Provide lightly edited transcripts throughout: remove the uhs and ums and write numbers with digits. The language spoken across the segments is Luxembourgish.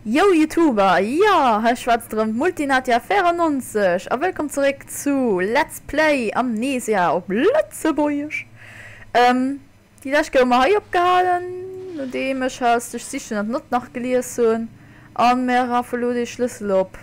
Yo Youtuber, jo hei schwätzt erëm d'Multinatia 94 a wëllkomm zeréck zu Let's Play Amnesia op Lëtzebuergesch. Déi lescht Kéier hu mer hei opgehalen, nodeem ech aus Dech sichen an d'Nott nach gelies hunn, an mir rafe lo dee Schlëssel op.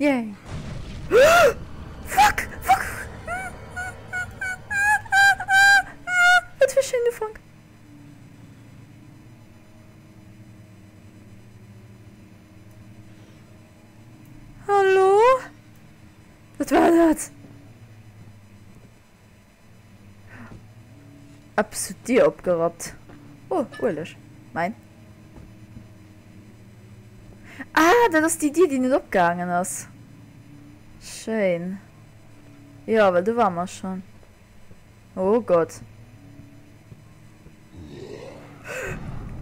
Yay! Fuck! Fuck! Wat fir e schéinen Ufank! Hallo? Wat war dat? Eppes huet d'Dier opgerappt. Oh, Ueleg. Mäin. Ah, dat ass déi Dier, déi net opgaangen ass. Schéin. Jo, well do ware mer schonn. Oh Gott.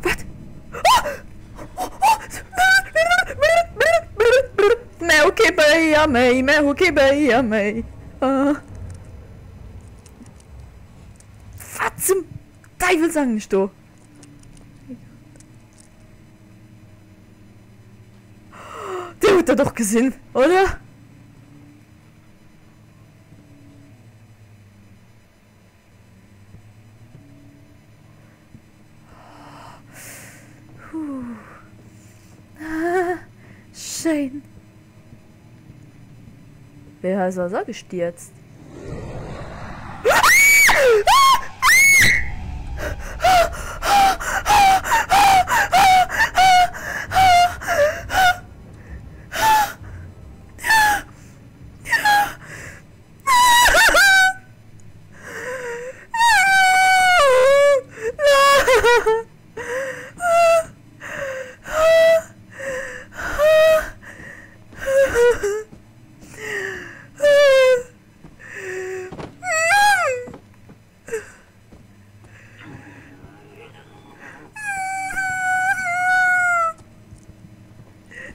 Wat? Mä ok béier méi, mä ok béier méi. Wat zum Däiwel sangen ech do? Dir hutt dat och gesinn, oder? Schéin. Wéi hei ass alles agestierzt.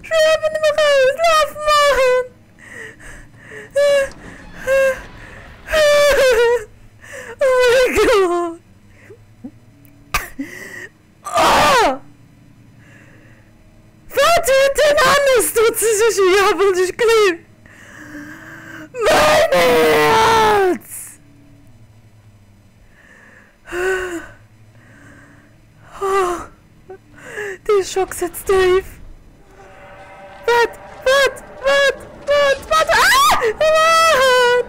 Ech wëll einfach nëmme raus! Laf, Mann! Oh mein Gott! Oh! Wat huet den Hannes do ze sichen? Jo, wollt ech gleewen. Mein Häerz! Oh, dee Schock sëtzt déif. Wat? Wat? Wat? Wat? Wat? Ah! Wat?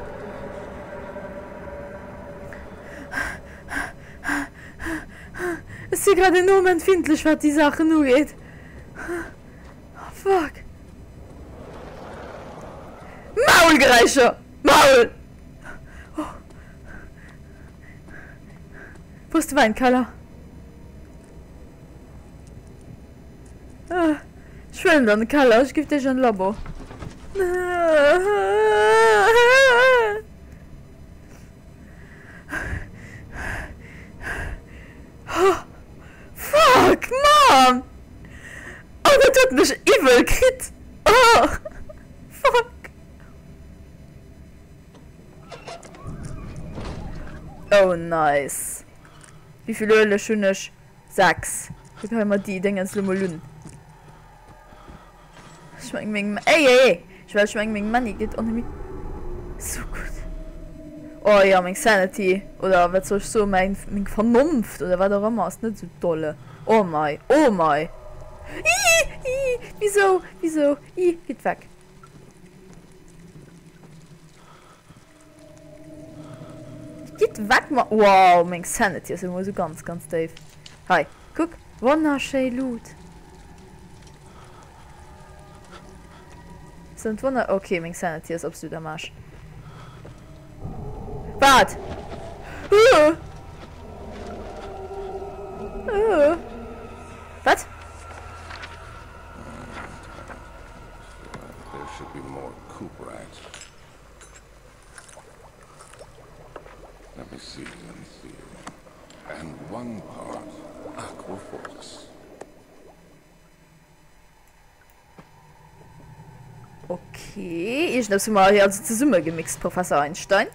Ech si grad enorm empfindlech wat déi Saachen ugeet. Oh fuck. Maulgeräischer! Maul! Oh. Wou ass de Wäinkeller? Ah, ech wëll net an de Keller, ech giff déch an de Labo. Oh, fuck, Mann! Oh, dat huet mech iwwel kritt! Oh, fuck! Oh nice. Wéivill Ueleg hunn ech? 6. Da geheie mer déi Déngens lo mol un. Ech meng meng Ey ey ey! Ech well ech meng meng Männi geet och net méi sou gutt. Oh jo meng Sanity oder wat soll ech soen mäin meng Vernonft oder wat och ëmmer ass net sou dolle. Oh mei oh mei. Ii ii wisou wisou ii gitt weg. Gitt weg ma wow meng Sanity ass emol sou ganz ganz déif. Hei kuck wonnerschéi Loot. Sind wonner okay meng Sanity ass absolut am Arsch. Wat? Uh. Uh. Wat? There should be more cooperite. Let me see, let me see. And one part aquafortis. Okay, iergendeppes hu mer hei also zesummegemixt, Professor Einstein.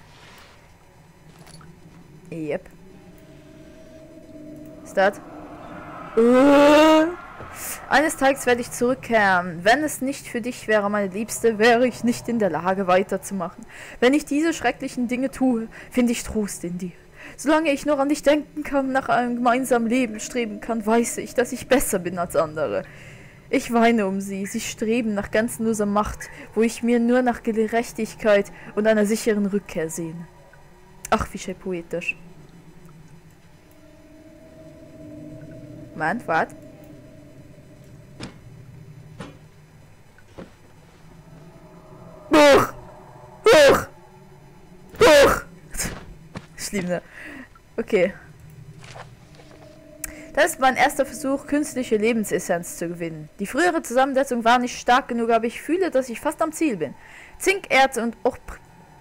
Jep. Ist dat? Eines Tages werde ich zurückkehren. Wenn es nicht für dich wäre, meine Liebste, wäre ich nicht in der Lage weiterzumachen. Wenn ich diese schrecklichen Dinge tue, finde ich Trost in dir. Solange ich noch an dich denken kann, nach einem gemeinsamen Leben streben kann, weiß ich, dass ich besser bin als andere. Ich weine um sie. Sie streben nach grenzenloser Macht, wo ich mir nur nach Gerechtigkeit und einer sicheren Rückkehr sehne. Ach, wéi schéi poetesch. Moment, wat? Huch! Huch! Huch! Schlimm, ne? Okay. Das ist mein erster Versuch, künstliche Lebensessenz zu gewinnen. Die frühere Zusammensetzung war nicht stark genug, aber ich fühle, dass ich fast am Ziel bin. Zinkerz und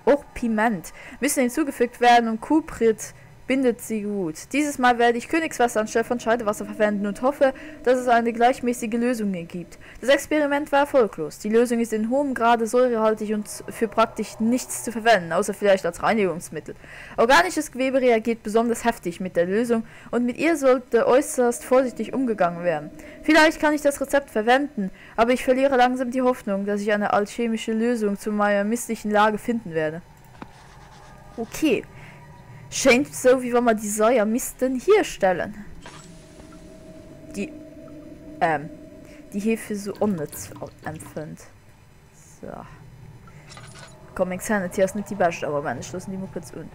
Orpiment müssen hinzugefügt werden und Kuprit bindet sie gut. Dieses Mal werde ich Königswasser anstelle von Scheidewasser verwenden und hoffe, dass es eine gleichmäßige Lösung ergibt. Das Experiment war erfolglos. Die Lösung ist in hohem Grade säurehaltig und für praktisch nichts zu verwenden, außer vielleicht als Reinigungsmittel. Organisches Gewebe reagiert besonders heftig mit der Lösung und mit ihr sollte äußerst vorsichtig umgegangen werden. Vielleicht kann ich das Rezept verwenden, aber ich verliere langsam die Hoffnung, dass ich eine alchemische Lösung zu meiner misslichen Lage finden werde. Okay. Schéint sou wéi wa mer déi Saier missten hierstellen. Déi, ähm, déi hie fir sou onnëtz empfënnt. So. Komm, meng Sanity ass net déi bescht am Moment. Ech loossen déi mol kuerz un.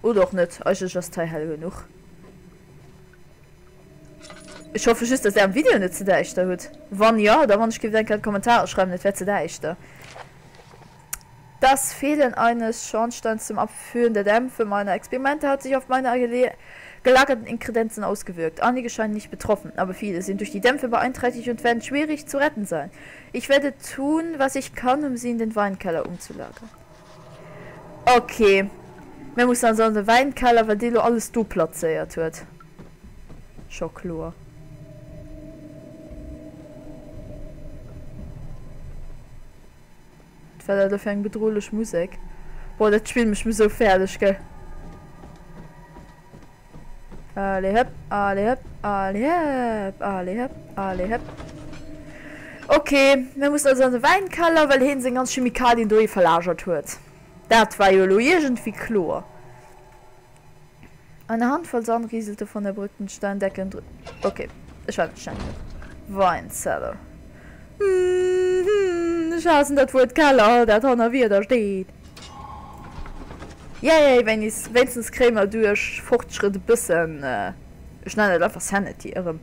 Oder och net. Eigentlech ass d'hei hell genuch. Ech hoffe just, dass där am Video net ze däischter hutt. Wann jo, da wann ech géif eng Kéier an d'Kommentarer schreiwen, et wär ze däischter. Das Fehlen eines Schornsteins zum Abführen der Dämpfe meiner Experimente hat sich auf meine gelagerten Inkredenzen ausgewirkt. Einige scheinen nicht betroffen, aber viele sind durch die Dämpfe beeinträchtigt und werden schwierig zu retten sein. Ich werde tun, was ich kann, um sie in den Weinkeller umzulagern. Okay, mir mussen also an de Wäinkeller, well dee lo alles do plazéiert huet. Scho kloer. Wat war dat elo fir eng bedrohlech Musek? Boah, dat Spill mécht mech sou fäerdeg, gell? Allez hëpp, allez hëpp, allez hëpp, allez hëpp, allez hëpp. Ok, mir mussen also an de Wäinkeller, well heen seng ganz Chemikalien dohi verlagert huet. Dat war jo elo iergendwéi kloer. Eine Handvoll Sand rieselte von der Brückensteindecke und. Ok, ech war net schnell genuch. Wine Cellar. Ech haassen dat Wuert Keller, dat hanner Wierder steet. Yay, wéinstens kréie mer duerch Fortschrëtt e bëssen, ech nennen et einfach Sanity erëm,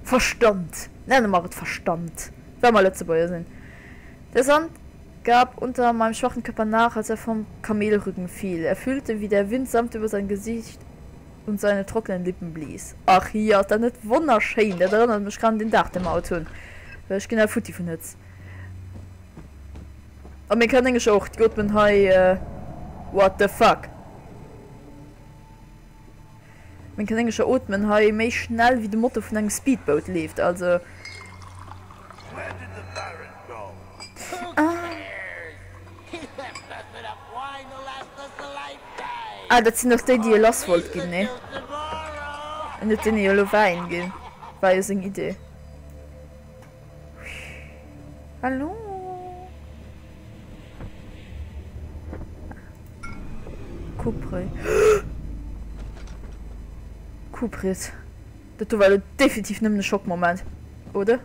Verstand, nenne mer et Verstand, well mer Lëtzebuerger sinn. Der Sand gab unter meinem schwachen Körper nach, als er vom Kamelrücken fiel. Er fühlte, wie der Wind sanft über sein Gesicht und seine trockenen Lippen blies. Ach jo, ass dat net wonnerschéin? Dat erënnert mech grad un den Dag, dee mer haut hunn, well ech ginn hei futti vun Hëtzt. A meng Kanéngercher och, déi ootmen hei, what the fuck? Meng Kanéngercher ootmen hei méi schnell wéi de Motor vun engem Speedboat leeft, also. Ah, dat sinn och déi, déi e lass wollt ginn, nee? En huet deene jo elo Wäin ginn, war jo seng Idee. Hallo? Kupri. Kuprit. Dat do war elo definitiv nëmmen e Schockmoment, oder?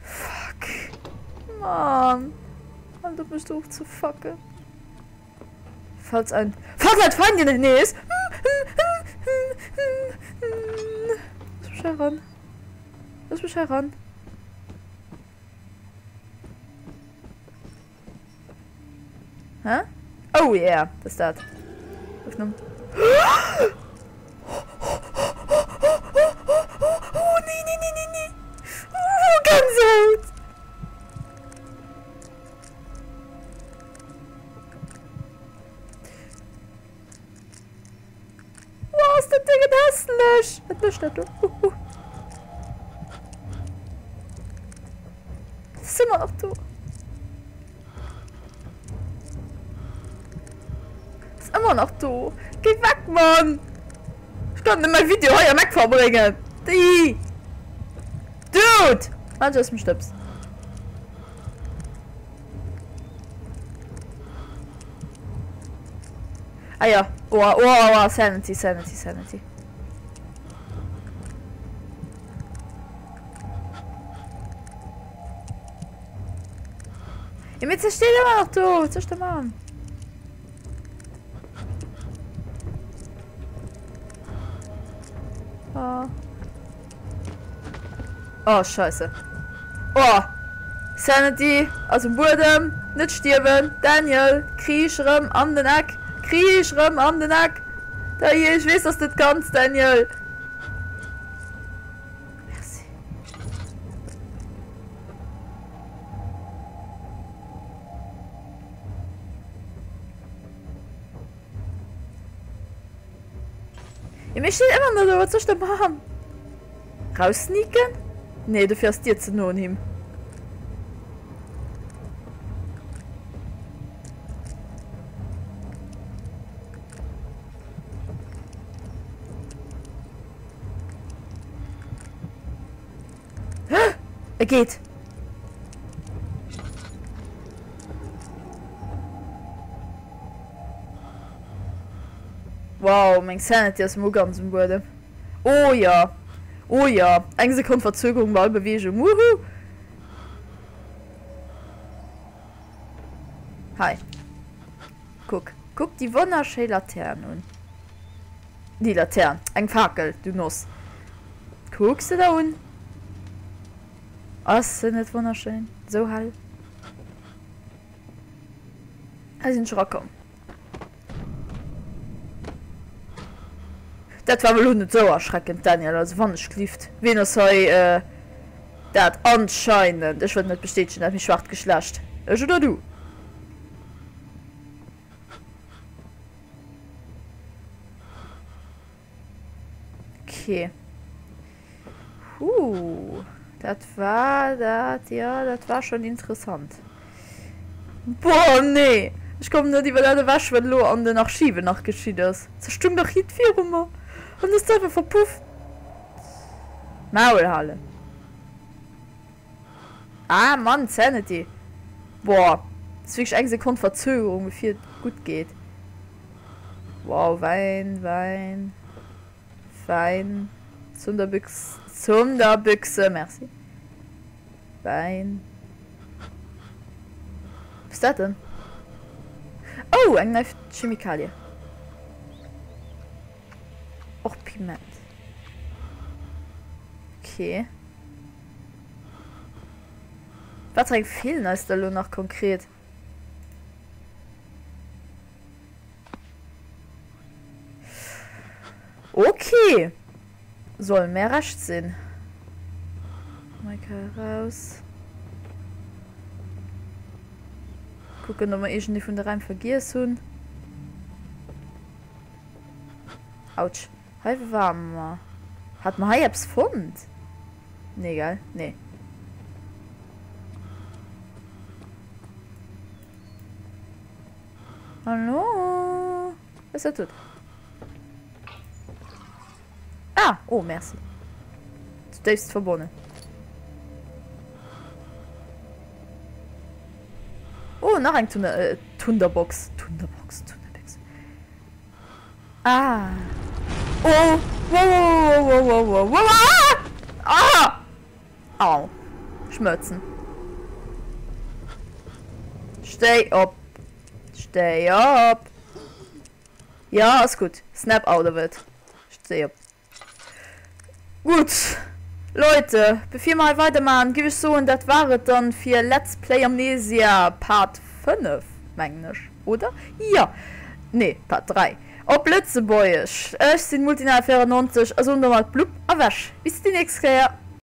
Fuck. Mann. Halt op mech do ofzefucken. Falls ein... Falls ein Feind in der Nähe ist. Lass mich heran. Lass mich heran. Hä? Oh yeah, das ist dat. Öffnung. Oh, nee, nee, nee, nee, nee. Oh, Gänsehaut. Wow, ass dat Déngen hässlech. Wat mécht dat do? Uh, uh. Ass ëmmer nach do. Ass ëmmer nach do. Géi weg, Mann! Ech kann net mäi Video hei am Eck verbréngen. Déi! Dude! Mann, ech aus dem Stëbs. Ah ja. Oh, oh, oh, oh, Sanity, Sanity, Sanity. Ja, mee se steet ëmmer nach do. Wat soll ech da maachen? Oh. Oh, scheisse. Oh! Sanity ass um Buedem. Net stierwen. Daniel, kriich erëm an den Eck. Kriich erëm an den Eck. Dajee, ech weess, dass du et kanns, Daniel. Merci. Ja, mir stehen immer noch do. Wat soll ech da machen? Raussneaken? Nee, dofir ass d'Dier ze no un him. E geet! Wow, meng Sanity ass mo ganz um Buedem. Oh jo, oh jo, eng Sekonn Verzögerung bei all Beweegung, woohoo! Hei, kuck, kuck déi wonnerschéi Latern un. Déi Latern, eng Fakel, du Noss. Kuck se der un. Ass se net wonnerschéin? Sou hell. Hei sinn ech erakomm. Dat war elo net sou erschreckend, Daniel, also wann ech glift. Ween ass hei dat anscheinend, ech wëll et net bestätegen, dat méi schwaacht Geschlecht? Ech oder du? Okay. Huh. Dat war dat, ja, dat war schon interessant. Boah, nee! Ech kommen net iwwer dat ewech, wat elo an den Archiven nach geschitt ass. Se stung dach hit viru mer an ass einfach verpufft. Maul halen. Ah Mann, Sanity. Boah, ass wierklech eng Sekonn Verzögerung bevir et gutt geet. Wow, Wäin, Wäin, Wäin, Zunderbüchs, Zunderbüchse, merci. Wäin. Was ist dat denn? Oh, eng nei Chemikalie. Och Piment. Okay. Wat fir eng feelen eis da lo nach konkret? Ok. Soll mär recht sinn. Maika raus. Kucken, ob mer iergendee vun de Räim vergiess hunn. Autsch. Hei ware mer. Hat mer hei eppes fonnt? Nee, gell? Nee. Hallo? Was ist das? Ah, oh, merci. Zutiefst verbonnen. Oh, nach eng Tunder, äh, Tunderbox. Tunderbox, Tunderbox. Ah. Oh. Wow, wow, wow, wow, wow, wow. Ah! Ah! Au. Schmerzen. Stéi op. Stéi op. Ja, ass gutt. Snap out of it. Stéi op. Gutt, Leute, bevir mer hei weidermachen, giff ech soen, dat war et dann fir Let's Play Amnesia Part 5, mengen ech, oder? Jo, nee, Part 3 op Lëtzebuergesch. Ech sinn Multinal94 a soen domat Blupp a Wäsch. Bis déi nächst Kéier.